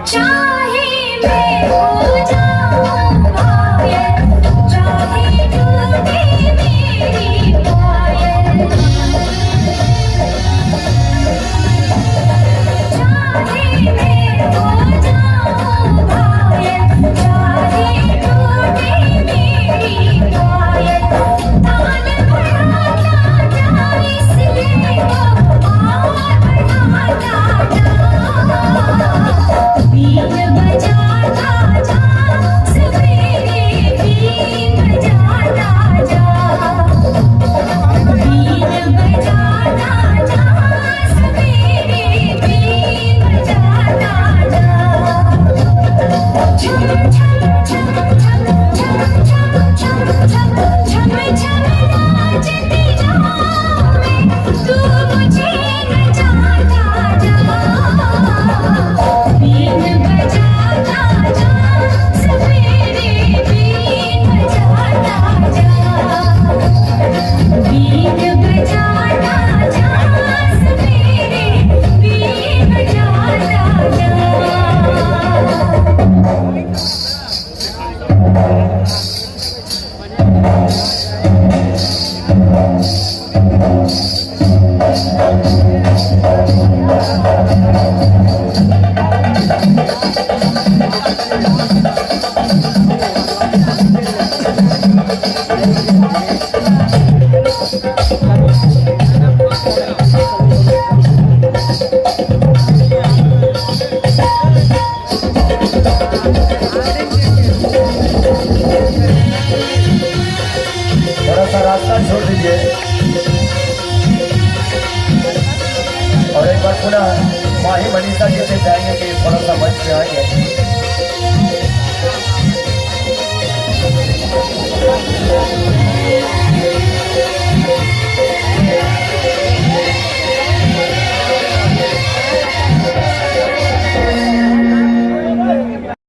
चाहे मैं हो जाऊं घायल, चाहे टूटे मेरी पायल, चाहे मैं हो जाऊं घायल, चाहे टूटे मेरी पायल, ताल बढ़ाता जा इसलिए तो और बढ़ाता जा, बीन बजाता जा सवेरे, बीन बजाता जा, बीन बजाता जा सवेरे, बीन बजाता जा। छम छम छम छम छम छम छम छम छम छम नाचती जाऊं मैं, तू मुझे नचाता जा, बीन बजाता जा सवेरे, बीन बजाता जा, बीन बजाता जा सवेरे, बीन बजाता जा। थोड़ा सा रास्ता छोड़ दीजिए और एक बार पुनः माही मनीषा जी से चाहेंगे कि थोड़ा सा मंच पे आएंगे।